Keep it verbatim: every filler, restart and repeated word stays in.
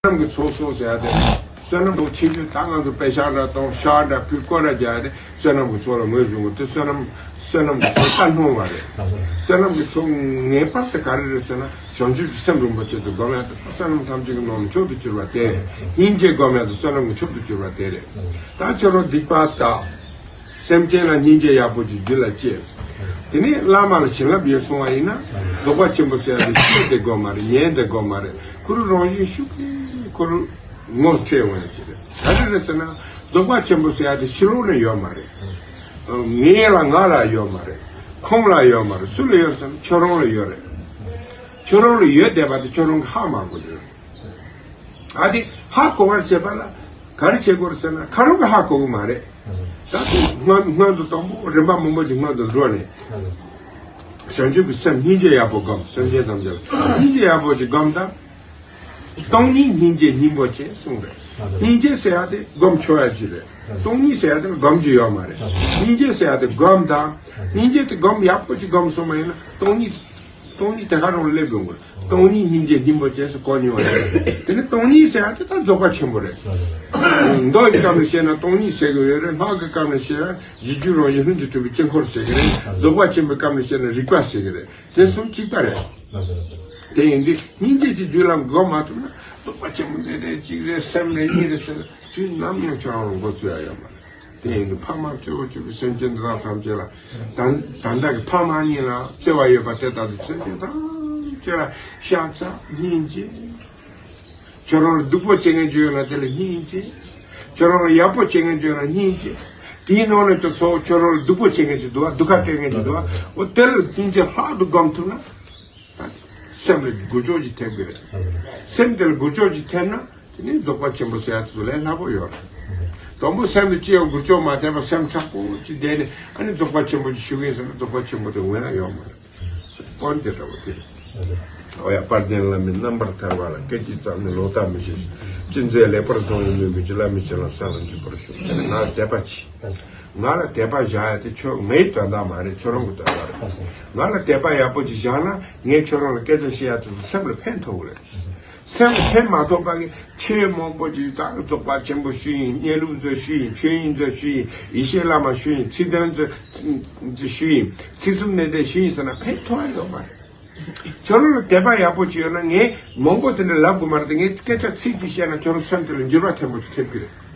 ནམས་ཀྱི་ཚོགས་གསོག་ཟེར་ཡ་དེ། བསོད་ནམས་དང་ཆེ་ཆུང་ད་ང་ཚོ་པེ་ཤག་འདྲ་གཏོང་ཤག་འདྲ་ཕུལ་སྐོར་ར་རྒྱག་ཡ་དེ་བསོད་ནམས་ཀྱི་ཚོགས་ལ་ངོས་བཟུང་གི། དེ་བསོད་ནམས་བསོད་ནམས་ཀྱི་ཚོགས་ད་སྣང་བ་རེད། བསོད་ནམས་ཀྱི་ཚོགས་ངེས་པར་དུ་ག་རེ་རེད་ཟེར་ན། བྱང་ཆུབ་ཀྱི་སེམས་རིན་པོ་ཆེ་དེ་སྒོམ་ཡ་དེ་བསོད་ནམས་ཐམས་ཅད་ཀྱི་ནང་ནས་མཆོག་ཏུ་གྱུར་པ་དེ་རེད། སྙིང་རྗེ་སྒོམ་ཡ་དེ་བསོད་ནམས་ཀྱི་མཆོག་ཏུ་གྱུར་པ་དེ་རེད། ད་ཁྱོད་རང་སྡིག་པ་དག། སེམས་ཅན་ལ་སྙིང་རྗེ་ཡག་པོ་ཅིག་རྒྱུད་ལ་སྐྱེས། དེ་ནས་བླ་མ་ལ་བྱིན་རླབས་ཡོད་སོང་བ་ཡིན་ན། རྫོགས་པ་ཆེན་པོ་ཟེར་ཡ་དེ་ཤེས་དེ་དགོས་མ་རེད། ཉན་དེ་དགོས་མ་རེད། ཁོ་རང་རང་བཞིན་ཤུགས་ཀྱིས་ཁོ་རང་ངོ་འཕྲད་འོང་ཡ་ཅིག་རེད། ག་རེ་རེད་ཟེར་ན། རྫོགས་པ་ཆེན་པོ་ཟེར་ཡ་དེ་ཕྱི་ལོགས་ནས་ཡོད་མ་རེད། ངའི་ལ་ང་ལ་ཡོད་མ་རེད། ཁོང་ལ་ཡོད་མ་རེད། སུ་ལ་ཡོད་ཟེར་ན་ཁྱོད་རང་ལ་ཡོད་རེད། ཁྱོད་རང་ལ་ཡོད་བསྡད་པ་དེ་ཁྱོད་རང་གིས་ཧ་མ་གོ་རེད། ཨ་དེ་ཧ་གོ་བར་བྱེད་པ་ལ་ག་རེ་བྱེད་དགོས་རེད་ཟེར་ན། ཁ་རོག་གིས་ཧ་གོ་གི་མ་རེད། ད་དེ་སྔོན་སྔོན་དུ་དང་པོ་རིམ་པ་མང་པོ་ཅིག་སྔོན་དུ་འགྲོ་ནས། བྱང་ཆུབ་ཀྱི་སེམས་སྙིང་རྗེ་ཡག་པོ་སྒོམ། སེམས་ཅན་ཐམས་ཅད་ལ་སྙིང་རྗེ་ཡག་པོ་ཅིག་སྒོམ་དང་། སྟོང་ཉིད་སྙིང་རྗེ་སྙིང་པོ་ཅན་གསུངས་རེད། སྙིང་རྗེ་ཟེར་ཡ་དེ་སྒོམ་ཆོག་ཡ་ཅིག་རེད། སྟོང་ཉིད་ཟེར་ཡ་དེ་སྒོམ་རྒྱུ་ཡོད་མ་རེད། སྙིང་རྗེ་ཟེར་ཡ་དེ་སྒོམ་དང་། སྙིང་རྗེ་དེ་སྒོམ་ཡག་པོ་ཅིག་སྒོམ་སོང་བ་ཡིན་ན་སྟོང་ཉིད། སྟོང་ཉིད་དེ་ག་རང་སླེབས་ཡོང་གི་རེད། སྟོང་ཉིད་སྙིང་རྗེ་སྙིང་པོ་ཅན་ཟེར་གོ་མྱོང་བ་རེད། དེ་ནི་སྟོང་ཉིད་ཟེར་ཡ་དེ་ད་རྫོགས་པ་ཆེན་པོ་རེད། མདོ་ཡི་སྐབས་ནས་བཤད་ན་སྟོང་ཉིད་ཟེར་གི་ཡོད་རེད། སྔགས་ཀྱི་སྐབས་ནས་བཤད་ན་གཞི་རྒྱུད་རང་བཞིན་ལྷུན་གྱིས་གྲུབ་པའི་དཀྱིལ་འཁོར་ཟེར་གི་རེད། རྫོགས་པ་ཆེན་པོའི་སྐབས་ནས་བཤད་ན་རིག་པ་ཟེར་གི་རེད། དེ་གསུམ་གཅིག་པ་རེད། དེ་ཡིན་དུས་སྙིང་རྗེ་གཅིག་རྒྱུད་ལ་འགོ་མ་ཐུབ་ན་རྫོགས་པ་ཆེན་པོ་འདི་རེད་གཅིག་རེད་སེམས་རེད་གཉིས་རེད་ཟེར་དུས་ནམ་ཡང་ཁྱོད་རང་ལ་འགོ་ཚུགས་ཡ་ཡོད་མ་རེད། དེ་ཡིན་དུས་ཕ་མ་གཙོ་བོ་གཅིག་གི་སེམས་ཅན་འདི་དག་ཐམས་ཅད་ལ་ད་ད་ལྟ་གི་ཕ་མ་གཉིས་ལ་བརྩེ་བ་ཡོད་པ་དེ་ལྟར་དུ་སེམས་ཅན་ཐམས་ཅད་ལ་ཤ་ཚ་སྙིང་རྗེ། ཁྱོད་རང་ལ་སྡུག་པོ་བྱེད་མཁན་ཅིག་ཡོད་ན་དེ་ལ་སྙིང་རྗེ། ཁྱོད་རང་ལ་ཡག་པོ་བྱེད་མཁན་ཅིག་ཡོད་ན་སྙིང་རྗེ། དེའི་ནང་ནས་ཀྱང་ཚོ་ཁྱོད་རང་ལ་སྡུག་པོ་བྱེད་མཁན་ཅིག་འདུག་བ། སྡུག་ཁ་སྤྲད་མཁན་ཅིག་འདུག་བ། འོ་དེ་ལ་སྙིང་རྗེ་ལྷག་ཏུ་སྒོམ་ཐུབ་ན། སེམས་ལ་འགུལ་སྐྱོད་ཅིག་ཐེབས་ཀྱི་རེད། སེམས་དེ་ལ་འགུལ་སྐྱོད་ཅིག་ཐེབས་ན་དེ་ནི་རྫོགས་པ་ཆེན་པོ་ཟེར་ཡ་དེ་ཚོ་ལས་སླ་པོ་ཡོད་རེད། དང་པོ་སེམས་ལ་ཅི་ཡང་འགུལ་སྐྱོད་མ་ཐེབས་པ་སེམས་དྲག་པོ་ཅིག་བསྡད་ནས་ཨ་ནི་རྫོགས་པ་ཆེན་པོ་ཅིག་ཞུ་གི་ཡིན་ཟེར་ན་རྫོགས་པ་ཆེན་པོ་དེ་འོང་ཡ་ཡོད་མ་རེད། དཔོན་དེ་འདྲ་བོ་དེ་རེད། འོ་ཡ། དཔལ་ལྡན་བླ་མའི་རྣམ་པར་ཐར་པ་ལ། སྐད་ཅིག་ཙམ་ནས་ལོག་ལྟ་མི་བྱེད། ཅི་མཛད་ལེགས་པར་མཐོང་བའི་མོས་གུས་ཀྱིས། བླ་མའི་བྱིན་རླབས་བསམ་ལ་འཇུག་པར་ཤོག་ང་ལ་དད་པ་བྱེད། ང་ལ་དད་པ་བཞག་ཡ་དེ་ཁྱོད་ངའི་དོན་དག་མ་རེད། ཁྱོད་རང་གི་དོན་དག་རེད། ང་ལ་དད་པ་ཡག་པོ་ཅིག་བཞག་ན་ངས་ཁྱོད་རང་ལ་སྐད་ཆ་བཤད་ཡ་དེ་ཚོ་སེམས་ལ་ཕན་ཐོགས་གི་རེད། སེམས་ལ་ཕན་མ་ཐོགས་པ་གི་ཆོས་མང་པོ་ཅིག་ད་རྫོགས་པ་ཆེན་པོ་ཞུ་ཡིན། གནས་ལུགས་མཛོད་ཞུ་ཡིན། ཆོས་དབྱིངས་མཛོད་ཞུ་ཡིན། ཡེ་ཤེས་བླ་མ་ཞུ་ཡིན། ཚིག་དོན་མཛོད་ཞུ་ཡིན། ཚིག་གསུམ་གནད་བརྡེག་ཞུ་ཡིན་ཟེར་ན་ཕན་ཐོགས་ཡ་ཡོད་མ་རེད། ཁྱོད་རང་ལ་དད་པ་ཡག་པོ་ཅིག་ཡོད་ན་ངས་མང་པོ་དེ་འདྲ་ལབ་དགོས་མ་རེད་དེ། ངས་སྐད་ཆ་ཚིག་གཅིག་བཤད་ན་ཁྱོད་རང་སེམས་དེ་ལ་འགྱུར་བ་ཕྲན་བུ་ཅིག་ཐེབས་ཀྱི་རེད།